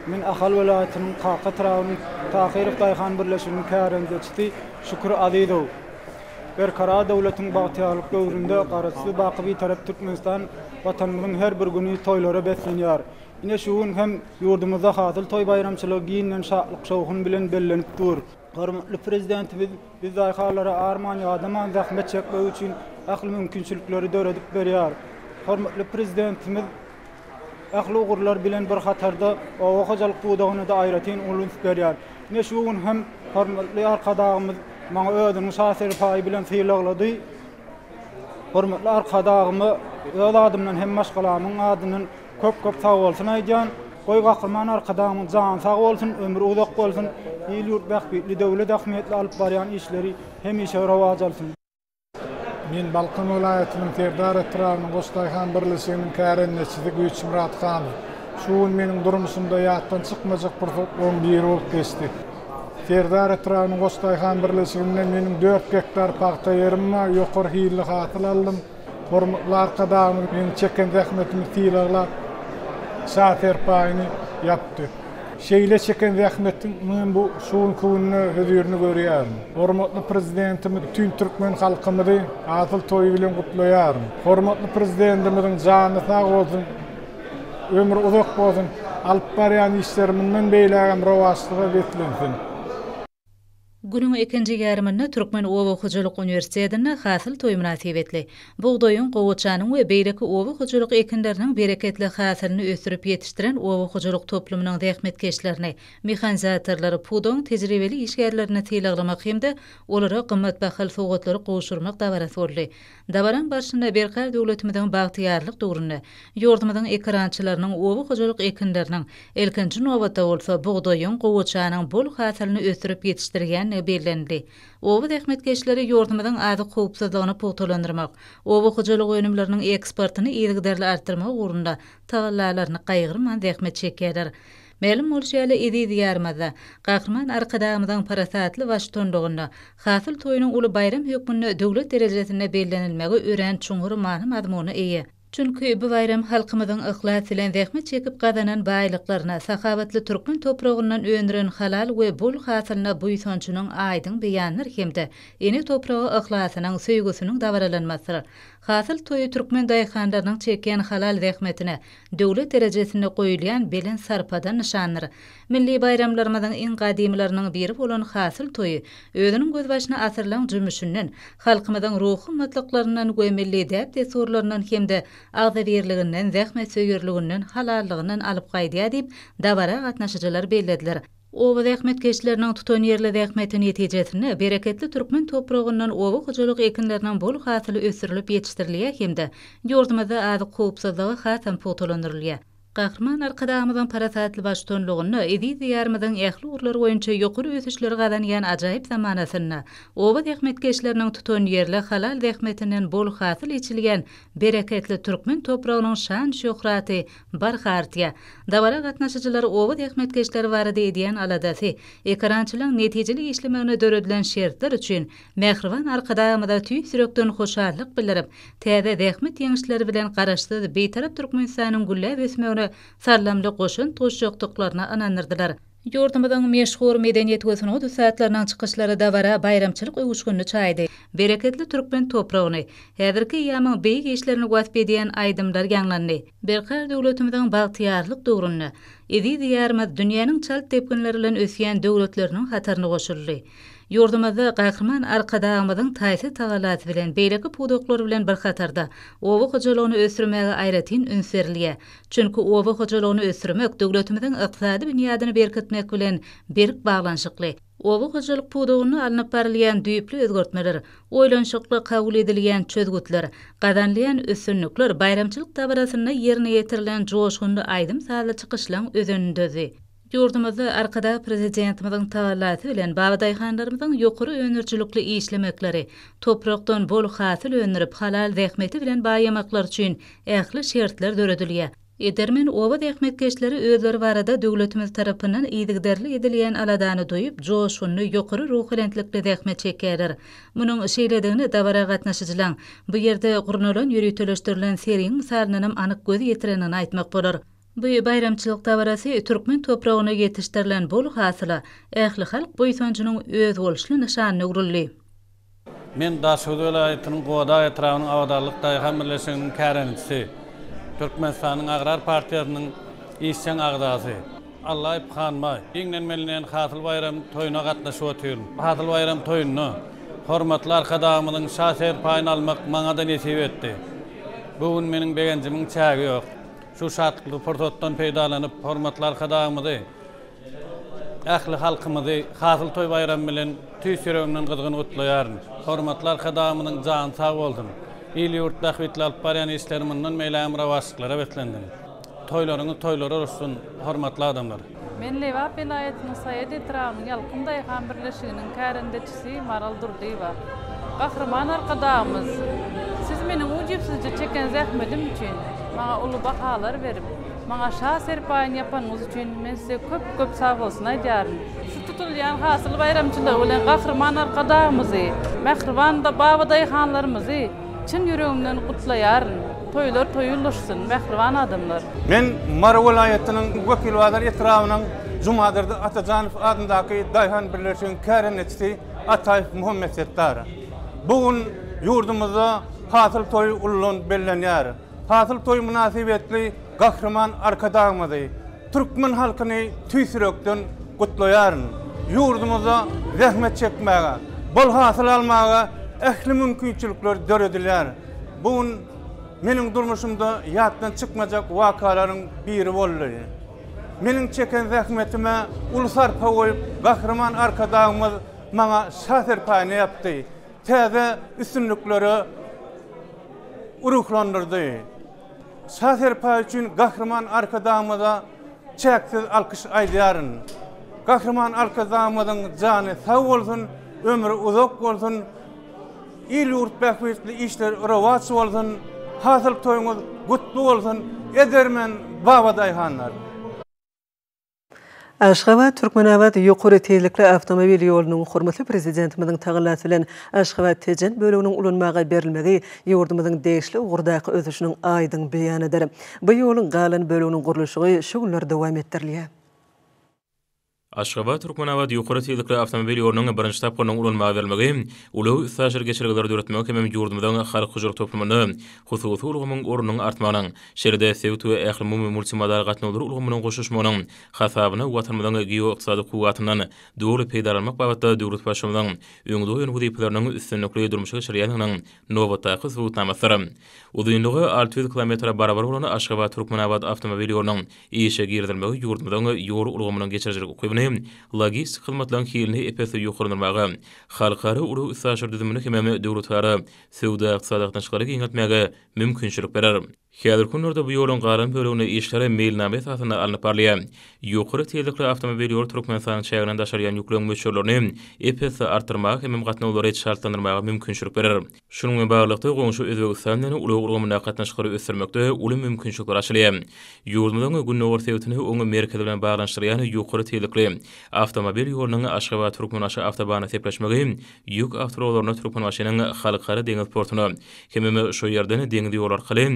Men Ahal welaýatynyň Kaka etrabynyň Tahyrow daýhan birleşiginiň kärendeçisi Şükür Azizow. Berkarar döwletiň bagtyýarlyk döwründe Garaşsyz, baky Bitarap Türkmenistan Watanymyzyň her bir güni toýlara beslenýär. Ine şu gün hem ýurdumyzda Hasyl toý baýramçylygy giňden şatlyk-şowhun bilen bellenip dur. Hormatly Prezidentimiz biz daýhanlara arman-ýadaman zähmet çekmek üçin ähli mümkinçilikleri döredip berýär. Hormatly Prezidentimiz ähli ugurlar bilen bir hatarda oba hojalyk pudagyna-da aýratyn uly üns berýär. Ine şu gün hem hormatly Arkadagymyz maňa özüniň şa serpaýy bilen sylaglady. Hormatly Arkadagyma öz adymdan hem maşgalamyň adyndan köp-köp sagbolsun aýdýan. Goý Gahryman Arkadagymyň jany sag bolsun, ömri uzak bolsun, il-ýurt bähbitli, döwlet ähmiýetli alyp barýan işleri hemişe rowaç alsyn. Men Balkan welaýatynyň Serdar etrabynyň Goç daýhan birleşiginiň kärendeçisi Güýçmyrat Hanow. Şu gün meniň durmuşymda ýatdan çykmajak pursatlaryň biri bolup geçdi. Serdar etrabynyň Goç daýhan birleşiginde meniň dört gektar pagta ýerim bar, ýokary hilli hasyl aldym. Hormatly Arkadagymyz meniň çeken zähmetimi sylaglap, şa serpaýyny ýapdy. Şeýle çeken zähmetimiň bu şu günki günde hözirini görýärin. Hormatly Prezidentimiz bütin türkmen halkymyzy Hasyl toýy bilen gutlaýaryn. Hormatly Prezidentimiziň jany sag bolsun, ömri uzak bolsun, alyp barýan işleri mundan beýlägem rowaçlyga beslensin. Günüň ikinji ýarymynda Türkmen oba hojalyk uniwersitetinde Hasyl toýy mynasybetli, bugdaýyň, gowaçanyň we beýleki oba hojalyk ekinleriniň bereketli hasylyny ösdürip ýetişdiren oba hojalyk toplumynyň zähmetkeşlerini, mehanizatorlary, pudagyň tejribeli işgärlerini sylaglamak hem-de olara gymmatbahaly sowgatlary gowşurmak dabarasy boldy. Dabaraň barşynda Berkarar döwletimiziň bagtyýarlyk döwründe ýurdumyzyň ekerançylarynyň oba hojalyk ekinleriniň, ilkinji nobatda bolsa, bugdaýyň, gowaçanyň bol hasylyny ösdürip ýetişdirýändigi bellenildi. Oba zähmetkeşleri ýurdumyzyň azyk howpsuzlygyny pugtalandyrmak, oba hojalyk önümleriniň eksportyny yzygiderli artdyrmak ugrunda tagallalaryny gaýgyrman zähmet çekýärler. Mälim bolşy ýaly, eziz Diýarymyzda, Gahryman Arkadagymyzyň parasatly baştutanlygynda Hasyl toýunyň uly baýram hökmünde döwlet derejesinde bellenilmegi örän çuňňur many-mazmuna eýe. Çünki bu baýram halkymyzyň yhlas bilen zähmet çekip gazanan baýlyklaryna, sahawatly türkmen topragyndan öndüren halal we bol hasylyna buýsanjynyň aýdyň beýanydyr hem-de ene topraga yhlasynyň, söýgüsiniň dabaralanmasydyr. Hasyl toýy türkmen daýhanlarynyň çekýän halal zähmetine döwlet derejesinde goýulýan belent sarpadan nyşandyr. Milli baýramlarymyzyň iň gadymylarynyň biri bolan Hasyl toýy özüniň gözbaşyny asyrlaň jümmüşinden, halkymyzyň ruhy gymmatlyklaryndan we milli däp-dessurlaryndan hem-de agzybirliginden, zähmetsöýerliginden, halallygyndan alyp gaýdýar diýip, dabara gatnaşyjylar bellediler. Oba zähmetkeşleriniň tutanýerli zähmeti netijesinde bereketli türkmen topragyndan oba hojalyk ekinleriniň bol hasyly ösdürilip ýetişdirilýär hem-de ýurdumyzda azyk howpsuzlygy hasam pugtalandyrylýar. Gahryman Arkadagymyzyň parasatly baştutanlygynda eziz Diýarymyzyň ähli ugurlar boýunça ýokary ösüşleri gazanýan ajaýyp zamanasynda oba zähmetkeşleriniň tutanýerli halal zähmetinden bol hasyl eçilýän bereketli türkmen topragynyň şan-şöhraty barha artýar. Dabara gatnaşyjylar oba zähmetkeşleri barada edýän aladasy, ekerançylygyň netijeli işlemegine döredilen şertler üçin mähriban Arkadagymyza tüýs ýürekden hoşallyk bildirip, täze zähmet ýeňişleri bilen Garaşsyz, Bitarap Türkmenistanyň gülläp ösmegine saldamly goşant goşjakdyklaryna ynandyrdylar. Ýurdumyzyň meşhur medeniýet we sungat ussatlarynyň çykyşlary dabara baýramçylyk öwüşginini çaýdy. Bereketli türkmen topragyny, häzirki eýýamyň beýik işlerini wasp edýän aýdymlar ýaňlandy. Berkarar döwletimiziň bagtyýarlyk döwründe eziz Diýarymyz dünýäniň çalt depginler bilen ösýän döwletleriniň hataryna goşuldy. Ýurdumyzda Gahryman Arkadagymyzyň taýsyz tagallasy bilen beýleki pudaklar bilen bir hatarda oba hojalygyny ösdürmäge aýratyn üns berilýär. Çünki oba hojalygyny ösdürmek döwletimiziň ykdysady binýadyny berkitmek bilen berk baglanyşykly. Oba hojalyk pudagynda alnyp barylýan düýpli özgertmeler, oýlanyşykly kabul edilýän çözgütler, gazanylýan üstünlikler baýramçylyk dabarasynda ýerine ýetirilen joşgunly aýdym-sazly çykyşlaryň özenini düzdi. Ýurdumyzda Arkadag Prezidentimiziň tagallasy bilen babadaýhanlarymyzyň ýokary öndürijilikli işlemekleri, toprakdan bol hasyl öndürip, halal zähmeti bilen baýamaklary üçin ähli şertler döredilýär. Edermen oba zähmetkeşleri özleri barada döwletimiz tarapyndan yzygiderli edilýän aladany duýup, joşgunly, ýokary ruhubelentlikde zähmet çekýärler. Munuň şeýledigini dabara gatnaşyjylaň bu ýerde gurnalan ýöriteleşdirilen sergiň mysalyndanam anyk göz ýetirendigini aýtmak bolar. Bu baýramçylyk dabarasy türkmen topragynda ýetişdirilen bol hasyla ählihalk buýsanjynyň özboluşly nyşanyna öwrüldi. Men Daşoguz welaýatynyň Gubadag etrabynyň Abadanlyk daýhan birleşiginiň kärendeçisi, Türkmenistanyň Agrar partiýasynyň işjeň agzasy Allaýew Hanbaý. Giňden bellenýän Hasyl baýram toýuna gatnaşyp otyryn. Hasyl baýram toýunda hormatly Arkadagymyzyň Şa serpaýyny almak maňa-da nesip etdi. Bu gün meniň begenjimiň çägi ýok. Şu şatlykly pursatdan peýdalanyp, hormatly Arkadagymyzy, ähli halkymyzy Hasyl toý baýramy bilen tüýs ýüregimden gyzgyn gutlaýaryn. Hormatly Arkadagymyzyň jany sag bolsun! Il-ýurt bähbitli alyp barýan işleri mundan beýlägem rowaçlyklara beslensin! Toýlaryňyz toýlara ulaşsyn, hormatly adamlar! Men Lebap welaýatynyň Saýat etrabynyň Ýalkym daýhan birleşiginiň kärendeçisi Maral Durdyýewa. Gahryman Arkadagymyz, Siz meniň ujypsyzja çeken zähmedim üçin maňa uly bahalar berip, maňa Şa serpaýyny ýapanyňyz üçin men size köp-köp sagbolsun aýdýaryn. Şu tutulýan Hasyl baýramçylygy bilen Gahryman Arkadagymyzy, mähriban babadaýhanlarymyzy Çyn ýüregimden gutlaýaryn. Toýlar toýa ulaşsyn, mähriban adamlar! Men Mary welaýatynyň Wekilbazar etrabynyň Jumadurdy Atajanow adyndaky daýhan birleşigiň kärendeçisi Ataýew Muhammetsetdar. Bu gün ýurdumyzda Hasyl toýy uludan bellenýär. Hasyl toýy mynasybetli Gahryman Arkadagymyzy, Türkmen halkyny tüýs ýürekden gutlaýaryn. Ýurdumyzda zähmet çekmäge, bol hasyl almaga ähli mümkinçilikler döredilýär. Bu gün meniň durmuşymda ýatdan çykmajak wakalaryň biri boldy. Meniň çeken zähmetime uly sarpa goýup, Gahryman Arkadagymyz maňa Şa serpaýyny ýapdy, täze üstünliklere ruhlandyrdy. Şa serpaýy üçin Gahryman Arkadagymyza çäksiz alkyş aýdýaryn. Gahryman Arkadagymyzyň jany sag bolsun, ömri uzak bolsun, il-ýurt bähbitli işleri rowaç bolsun, hasyl toýuňyz gutly bolsun, edermen babadaýhanlar! Aşgabat, Türkmenabat ýokary tizlikli awtomobil ýolunyň hormatly Prezidentimiziň tagallasy bilen Aşgabat, Tejen böleginiň ulanmaga berilmegi ýurdumyzyň degişli ugurdaky ösüşiniň aýdyň beýanydyr. Bu ýoluň galan böleginiň gurluşygy şu günler dowam etdirilýär. Aşgabat, Türkmenabat ýokary tizlikli awtomobil ýolunyň birinji tapgyrynyň ulanmaga berilmegi ulag-üstaşyr geçelgeleri döretmek hemem ýurdumyzyň halk hojalyk toplumynda hususy ulgamyň ornunyň artmagynyň, şeýle-de sebit we ählumumy multimodal gatnawlar ulgamynyň goşulyşmagynyň hasabyna Watanymyzyň geoykdysady kuwwatyndan doly peýdalanmak babatda döwlet Baştutanynyň öňde goýan wezipeleriniň üstünlikli durmuşa geçirilýändiginiň nobatdaky subutnamasydyr. Uzynlygy 600 kilometre barabar bolan Aşgabat-Türkmenabat awtomobil ýolunyň işe girizilmegi ýurdumyzyň ýol ulgamynyň geçirijilik ukybyny, logistik hyzmatlaryň hilini ep-esli ýokarlandyrmaga, halkara ulag-üstaşyr düzümini hemem döwletara söwda-ykdysady gatnaşyklary giňeltmäge mümkinçilik berer. Häzirki günlerde bu ýoluň galan böleginde işler meýilnama esasynda alnyp barylýar. Ýokary tizlikli awtomobil ýoly Türkmenistanyň çäginden daşalýan ýükleriň möçberlerini ep-esli artdyrmaga hemem gatnawlary çaltlandyrmaga mümkinçilik berer. Şunuň bilen baglylykda, goňşy Özbegistan bilen ulag ulgamyndaky gatnaşyklary ösdürmekde uly mümkinçilikler açylýar. Ýurdumyzyň gündogar sebitini oň merkezi bilen baglanyşdyrýan ýokary tizlikli awtomobil ýolunyň Aşgabat-Türkmenbaşy awtobanyna sepleşmegi ýük awtoulaglaryny Türkmenbaşynyň Halkara deňiz portuna hemem şo ýerden deňiz ýoly arkaly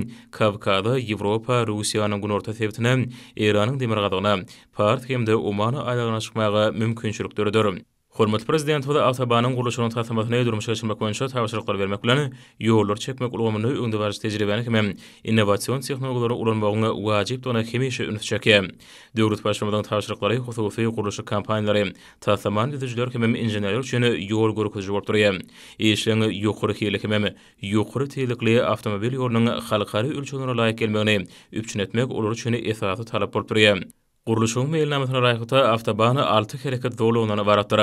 Kawkaza, Ýewropa, Russiýanyň günorta sebitine, Eýranyň demirgazygyna, Pars hem-de Oman aýlagyna çykmaga mümkinçilik döreder. Hormatly Prezidentimiz awtobanyň gurluşygynyň taslamasyny durmuşa geçirmek boýunça tabşyryklary bermek bilen, ýollary çekmek ulgamynda öňdebaryjy tejribäni hemem innowasion tehnologiýalary ulanmagyň wajypdygyna hemişe üns çekýär. Döwlet Baştutanynyň tabşyryklary hususy gurluşyk kompaniýalary, Taslamany düzüjiler hemem inženerler üçin ýol görkeziji bolup durýar. Işleň ýokary hilli hemem ýokary tizlikli awtomobil ýolunyň halkara ölçeglerine laýyk gelmegini üpjün etmek olar üçin esasy talap bolup durýar. Gurluşygyň meýilnamasyna laýyklykda, awtoban alty hereket zolagyndan ybaratdyr.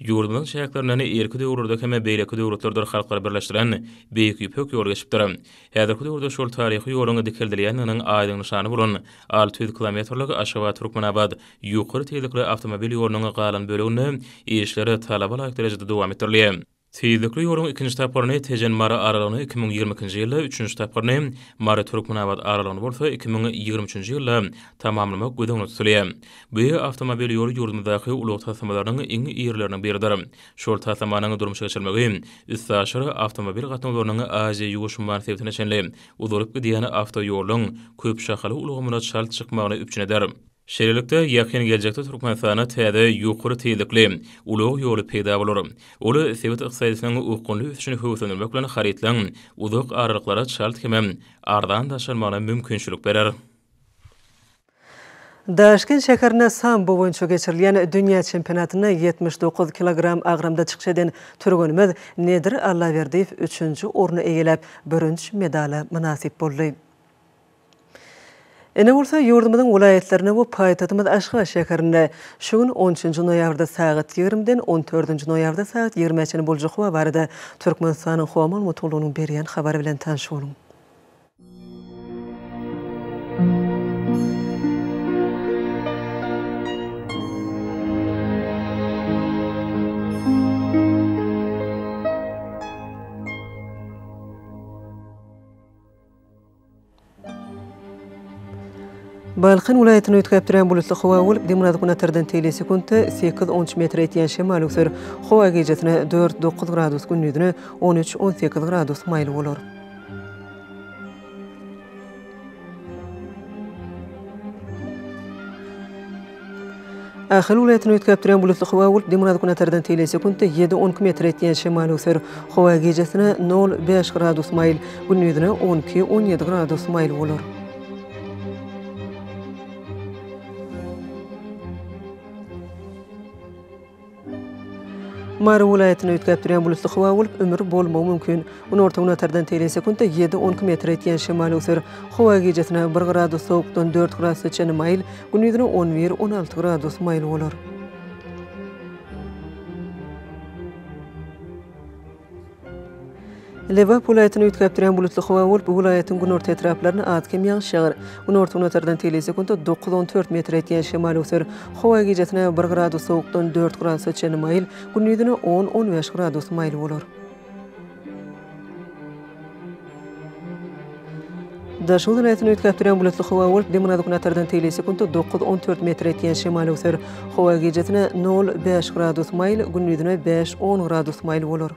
Ýurdumyzyň çäklerinden irki döwürlerde hem beýleki döwletlerdir halklary birleşdiren Beýik Ýüpek ýoly geçipdir. Häzirki döwürde şol taryhy ýoluň dikeldilýändiginiň aýdyň nyşany bolan 600 kilometrlik Aşgabat-Türkmenabat ýokary tizlikli awtomobil ýolunyň galan böleginde işler talaba laýyk derejede dowam etdirilýär. Tizlikli ýoluň ikinji tapgyryny Tejen-Mary aralygyny 2022-nji ýylda, üçünji tapgyryny Mary-Türkmenabat aralygyny bolsa 2023-nji ýylda tamamlamak göz öňünde tutulýar. Bu awtomobil ýoly ýurdumyzdaky ulag taslamalarynyň iň irileriniň biridir. Şol taslamanyň durmuşa geçirilmegi üstaşyr awtomobil gatnawlarynyň Aziýa-Ýuwaş umman sebitine çenli uzalyp gidýän awtoýoluň köpşahaly ulgamyna çalt çykmagyny üpjün eder. Şeýlelikde, ýakyn geljekde Türkmenistanda täze ýokary tizlikli ulag ýoly peýda bolar. Ol sebit ykdysadyýetiniň okgunly ösüşini höweslendirmek bilen harytlaryň uzak aralyklara çalt hemem arzan daşalmagyna mümkinçilik berer. Daşkent şäherinde sambo boýunça geçirilýän dünýä çempionatynda 79 kilogram agramda çykyş eden türgenimiz Nedir Allaberdiýew üçünji orny eýeläp, bürünç medala mynasyp boldy. Ine bolsa ýurdumyzyň welaýatlarynda we paýtagtymyz Aşgabat şäherinde şu gün on üçünji noýabrda sagat ýigrimiden on dördünji noýabrda sagat ýigrimä çenli boljak howa barada Türkmenistanyň Howa maglumat gullugynyň berýän habary bilen tanyş boluň. Balkan welaýatynda üýtgäp durýan bulutly howa bolup, demirgazyk-günortadan teýle sekuntda sekiz-on üç metre ýetýän şemal öwser. Howa gijesine dört-dokuz gradus, gündizine on üç-on sekiz gradus maýyl bolar. Ahal welaýatynda üýtgäp durýan bulutly howa bolup, demirgazyk-günortadan teýle sekuntda ýedi-on iki metre ýetýän şemal öwser. Howa gijesine nol, bäş gradus maýyl, gündizine on iki, on ýedi gradus maýyl bolar. Mary welaýatynda üýtgäp durýan bulutly howa bolup, ümür bolmagy mümkin. Günorta-günortadan teýle sekuntda ýedi-on iki metre ýetýän şemal öwser. Howa gijesine bir gradus sowukdan dört gradusa çenli maýyl, gündizine on bir, on alty gradus maýyl bolar. Lebap welaýatynda üýtgäp durýan bulutly howa bolup, welaýatyň günorta etraplarynda az-kem ýagyş ýagar. Günorta-günortadan teýle sekuntda dokuz-on dört metre ýetýän şemal öwser. Howa gijesine bir gradus sowukdan dört gradusa çenli maýyl, gündizine on-on bäş gradus maýyl bolar. Daşoguz welaýatynda üýtgäp durýan bulutly howa bolup, demirgazyk-günortadan teýle sekuntda dokuz-on dört metre ýetýän şemal öwser. Howa gijesine nol, bäş gradus maýyl, gündizine bäş-on gradus maýyl bolar.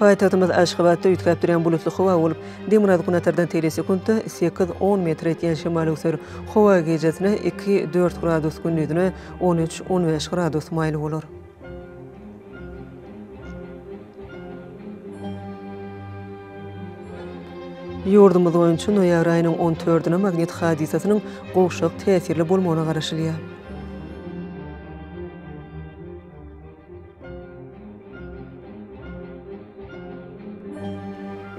Paýtagtymyz Aşgabatda üýtgäp durýan bulutly howa bolup, demirgazyk-günortadan teýle sekuntda sekiz-on metre ýetýän şemal öwser. Howa gijesine iki, dört gradus, gündizine on üç, on bäş gradus maýyl bolar. Ýurdumyz boýunça noýabr aýynyň on dördüne magnit hadysasynyň gowşak täsirli bolmagyna garaşylýar.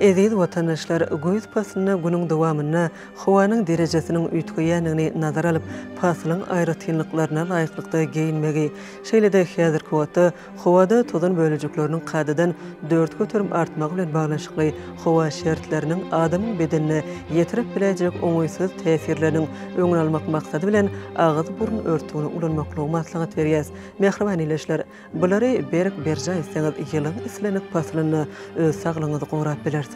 Eziz watandaşlar, güýz paslynda günüň dowamynda howanyň derejesiniň üýtgeýändigini nazara alyp, paslyň aýratynlyklaryna laýyklykda geýinmegi, şeýle-de häzirki wagtda howada tozan bölejikleriniň kadadan 4% artmagy bilen baglanyşykly howa şertleriniň adamyň bedenine ýetirip biläýjek oňaýsyz täsirleriniň öňüni almak maksady bilen agyz-burun örtügini ulanmaklygy maslahat berýäs. Mähriban ildeşler, bulary berk berjaý etseňiz, ýylyň islendik paslynda öz saglygyňyzy gorap bilersiňiz.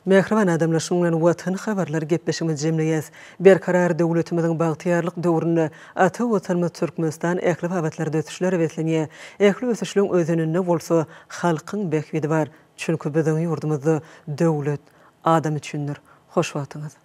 Mähriban adamlar, şunuň bilen Watan habarlary gepleşigimizi jemleýäs. Berkarar döwletimiziň bagtyýarlyk döwründe ata Watanymyz Türkmenistan ähli babatlarda ösüşlere beslenýär. Ähli ösüşleň özeninde bolsa halkyň bähbidi bar. Çünki biziň ýurdumyzda döwlet adam üçindir. Hoş wagtyňyz.